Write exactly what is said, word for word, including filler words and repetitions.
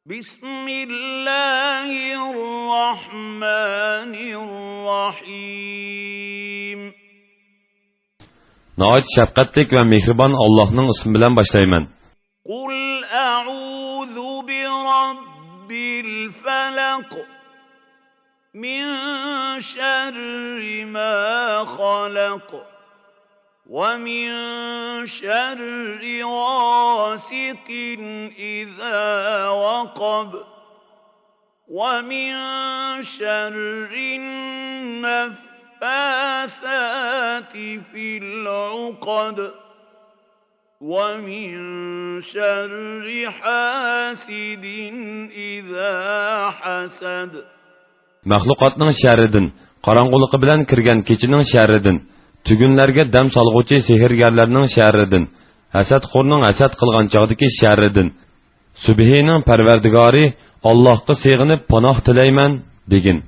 بسم الله الرحمن الرحيم. ناھايىتى شەپقەتلىك ۋە مېھرىبان ئاللاھنىڭ ئىسمى بىلەن باشلايمەن. قل أعوذ برب الفلق. من شر ما خلق. ومن شر غاسق إذا وقب. ومن شر النفاثات في العقد. ومن شر حاسد إذا حسد. مەخلۇقاتنىڭ شەررىدىن، قاراڭغۇلۇقى بىلەن كىرگەن كېچىنىڭ شەررىدىن، تۈگۈنلەرگە دەم سالغۇچى سېھىرگەرلەرنىڭ شەررىدىن، ھەسەتخورنىڭ ھەسەت قىلغان چاغدىكى شەررىدىن، سۈبھىنىڭ پەرۋەردىگارى ئاللاھقا سېغىنىپ پاناھ تىلەيمەن، دېگىن.